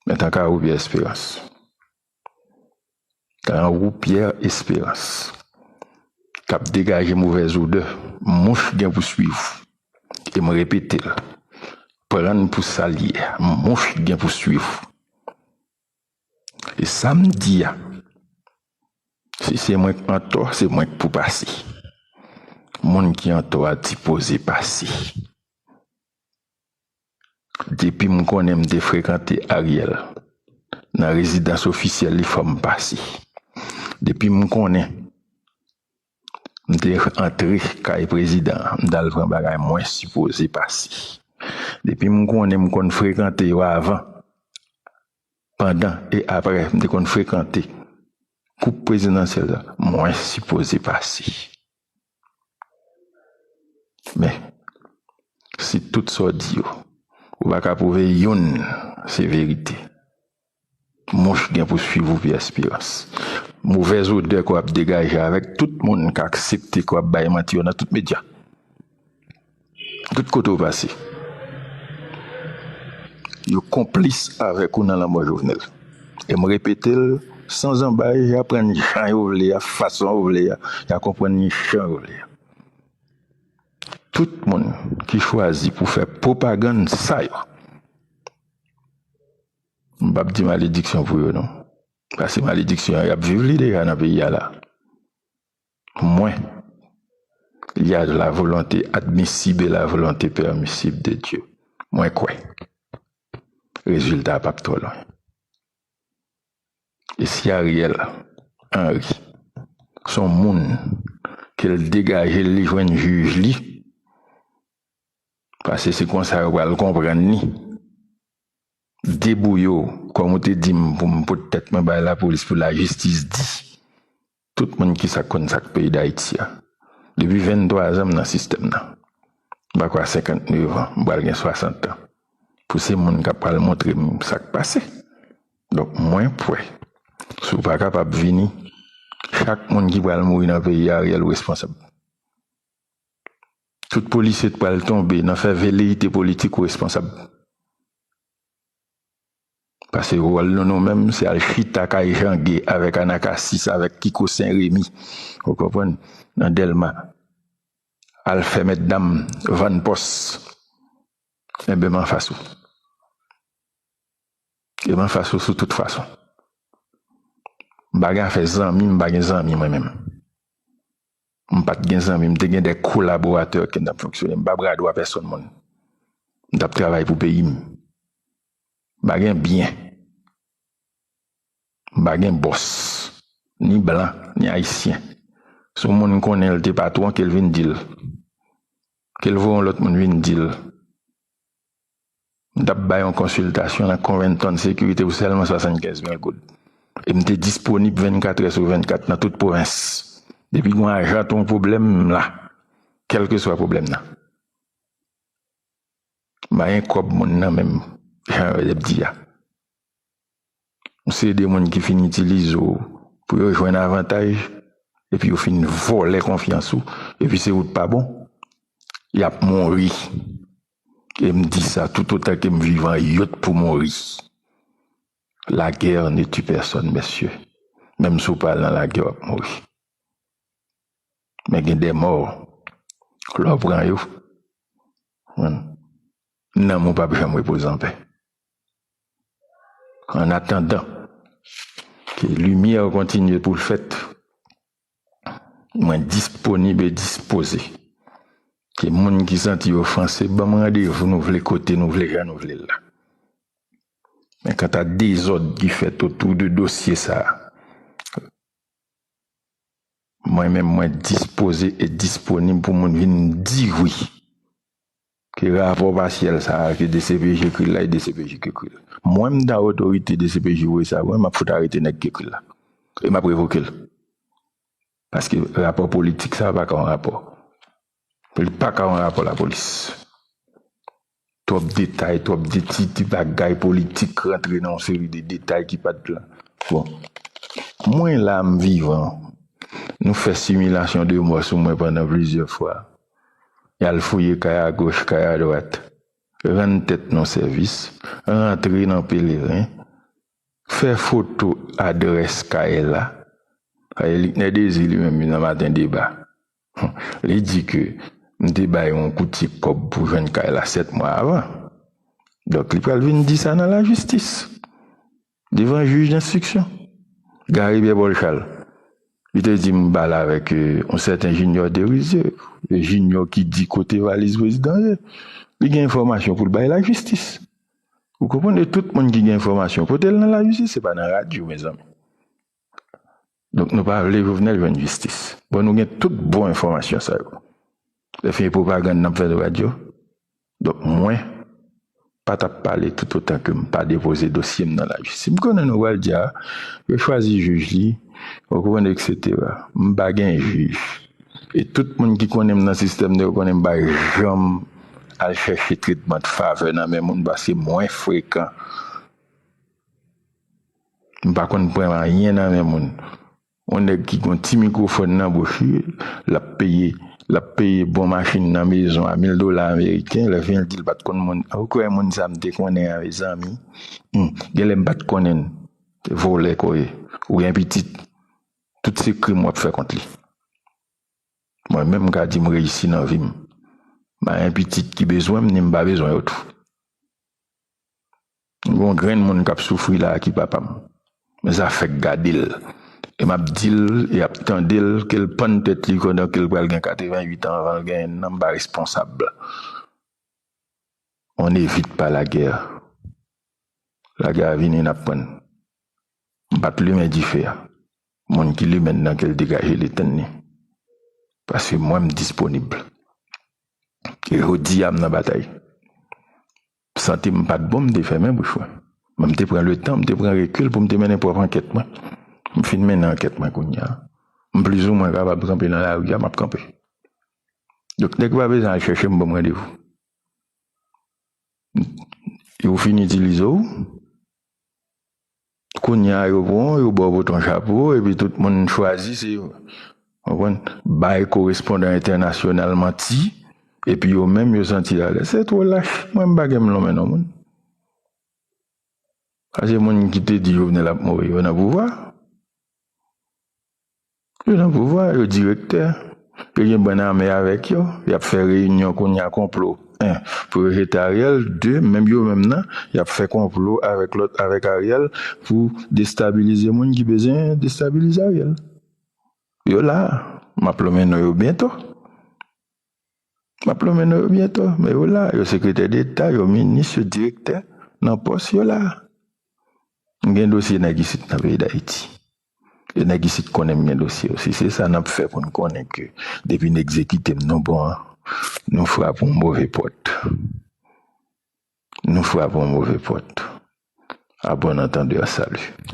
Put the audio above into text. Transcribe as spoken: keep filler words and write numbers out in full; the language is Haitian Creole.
Men tanka ou, Pierre Espérance. Tanka ou, Pierre Espérance, k ap degaje movèz odè, mouch gen pou swiv ou. E m repete l, pran n pou sa l ye, mouch gen pou swiv ou. E sa m di a, si se mwen k antò, se mwen k pou pase. Moun ki antò a sipoze pase. Depi m konnen m te frekante Ariel nan rezidans ofisyèl li, fò m pase. Depi m konnen m te antre kay prezidan an, m t al pran bagay, mwen sipoze pase. Depi m konnen m konn frekante yo avan, pandan e apre, m te konn frekante koup prezidansyèl la, mwen sipoze pase. Men, si tout sa w di yo, ou pa ka pwouve youn se verite, mouch gen pou swiv ou, Pierre Espérance. Movèz odè ke w ap degaje avèk tout moun k aksepte ke w ap bay manti yo nan tout medya. Tout kote w pase, yo konplis avèk ou nan lanmò Jovenel. E m repete l san zanbay, y ap pran n jan yo vle a, fason yo vle a, y a konprann n jan yo vle a. Tout moun ki chwazi pou fè pwopagann sa yo, m p ap di malediksyon pou yo non. Paske malediksyon an, y ap viv li deja nan peyi a la. Mwen, il y a la volonté admissible et la volonté permissible de Dieu. Mwen kwè rezilta a p ap twò lwen. E si Ariel Henry se yon moun ke l degaje l, li jwenn jij li, paske se konsa yo pral konprann li, debouye w, kòm ou te di m pou m pot tèt mwen bay lapolis pou lajistis di. Tout moun ki sa konn sa k peyi Dayiti a. Depi venntwa zan m nan sistèm nan. M pa kwè a senkantnèf an, m pral gen swasant an. Pou se moun k ap pral montre m sa k pase. Donk, mwen kwè, si w pa kapab vini, chak moun ki pral mouri nan peyi a, Ariel ou responsab. Tout polisye k pral tonbe nan fè veleyite politik ou responsab. Paske wòl nou, nou menm, se al chita kay Jan Gay avèk Anakasis, avèk Kiko Sen Remi, ou konprann, nan Dèlma. Al fè mètdam, vann pòs. Enben, m anfas ou. E m anfas ou sou tout fason. M pa gen afè zanmi, m pa gen zanmi mwen menm. M pa t gen zanmi, m te gen de kolaboratè ke n t ap fonksyone. M pa bradwa pèsonn moun. M t ap travay pou peyi m. M pa gen byen. M pa gen bòs. Ni blan, ni ayisyen. Si yon moun konnen l te patwon, ke l vin di l. Ke l voye yon lòt moun vin di l. M t ap bay yon konsiltasyon nan Covington Sécurité pou sèlman swasannkenz mil goud. E m te disponib vennkatrè sou vennkat nan tout pwovens. Depi gen yon ajan t yon pwoblèm, m la. Kèlkeswa pwoblèm nan. M pa gen kòb moun nan menm, jan yo t ap di a. Ou se de moun ki fin itilize w pou yo jwenn avantaj, epi yo fin vòlè konfyans ou, epi se ou t pa bon, y ap mouri. E m di sa, toutotan ke m vivan, yo t pou mouri. La guerre ne tue personne, mesye. Menm si w pa al nan lagè, w ap mouri. Men gen de mò, lè w pran yo, nanm ou p ap janm repoze anpè. An atandan ke limyè kontinye pou l fèt, mwen disponib e dispoze ke moun ki santi yo ofanse, ban m randevou nou vle, kote nou vle, jan nou vle l la. Men kanta dezòd ki fèt otou de dosye sa a, mwen menm, mwen dispoze e disponib pou moun vin di wi. Ke rapò pasyèl sa a, ke D C P J ekri l la, e D C P J ki ekri l. Mwen, m ta otorite D C P J voye sa, mwen, m ap fout arete nèg ki ekri l la. E m ap revoke l. Paske rapò politik sa a pa ka yon rapò. Li pa ka yon rapò lapolis. Twòp detay, twòp de ti, ti bagay politik rantre nan yon seri de detay ki pa t la. Bon, mwen la, m vivan. Nou fè similasyon de mò sou mwen pandan plizyè fwa. Y al fouye kay agoch, kay adwat. Rann tèt nou sèvis, rantre nan Pelerin, fè foto adrès kay la. Sa vle di Liknè Dezi li menm, li nan Maten Deba. Li di ke m te bay yon koutye kòb pou jwenn kay la sèt mwa avan. Donk, li pral vin di sa nan lajistis, devan jij denstriksyon. Gary Pierre Paul Charles, li te di m pale avèk, euh, yon sèten Junior Derisier, Junior ki di kote valiz prezidan ye. Li gen enfòmasyon pou l bay lajistis. Ou konprann? E tout moun ki gen enfòmasyon, pote l nan lajistis, se pa nan radyo, mezanmi. Donk, nou pa vle Jovenel jwenn jistis. Bon, nou gen tout bon enfòmasyon sa yo. Lè fin e pwopagann n ap fè nan radyo. Donk, mwen pa t ap pale toutotan ke m pa depoze dosye m nan lajistis. M konnen nou pral di a, yo chwazi jij li, ou konprann, et cetera. M pa gen jij. E tout moun ki konnen m nan sistèm nan, yo konnen m pa janm al chèche tretman de favè nan men moun, paske mwen frekan. M pa konn pran anyen nan men moun. Yon nèg ki gon ti mikwofòn nan bouch li, l ap peye, l ap peye bon machin nan mezon a mil dola ameriken, lè fin l di l pa t konn moun. Ou kwè moun sa m te konnen an, mezanmi? Hmm, genlè m pa t konnen l. Vòlè kò ye. Ou gen pitit. Tout se krim w ap fè kont li. Mwen menm, m ka di m reyisi nan vi m. M pa gen pitit ki bezwen m, ni m pa bezwen yo tou. Gon grenn moun k ap soufri la a ki papa m. Men sa fèk gade l. E m ap di l, e ap tande l, ke l pann tèt li pandan ke l pral gen katreventuit an avan l genyen nan, m pa responsab. On n'évite pas la guerre. Lagè a vini, n ap prann. M pa t limen dife a. Moun ki limen l nan, ke l degaje l etenn li. Paske mwen, m disponib. E jodi a, m nan batay. Sante m pa t bon, m te fèmen bouch mwen. Men m te pran letan, m te pran rekil pou m te mennen pwòp ankèt mwen. M fin mennen ankèt mwen kounye a. M plizoumwen kapab kanpe nan lari a, m ap kanpe. Donk, nèg pa bezwen al chèche m, ban m randevou. Yo fin itilize w. Kounye a, yo pran w, yo ba w pote yon chapo, epi tout moun chwazi, se, w konprann, bay korespondan entènasyonal manti, epi yo menm, yo santi alèz. Se twò lach. Mwen, m pa gen m lonmen non moun. Paske moun ki te di Jovenel ap mouri, yo nan pouvwa. Yo nan pouvwa, yo direktè. Yo gen bann ame avèk yo. Y ap fè reyinyon kounye a, konplo. En, pou yo jete Ariel. De, menm yo menm nan, y ap fè konplo avèk lòt, avèk Ariel, pou destabilize moun ki bezwen destabilize Ariel. Yo la. M ap lonmen non yo byento. M ap lonmen non yo byento, men yo la, yo sekretè deta, yo minis, yo direktè, nan pòs, yo la. M gen dosye nèg isit nan peyi Dayiti. E nèg isit konnen m gen dosye yo. Si se sa n ap fè pou n konnen ke depi n egzekite m, nou bon an, nou frape yon move pòt. Nou frape yon move pòt. À bon entendeur, salut.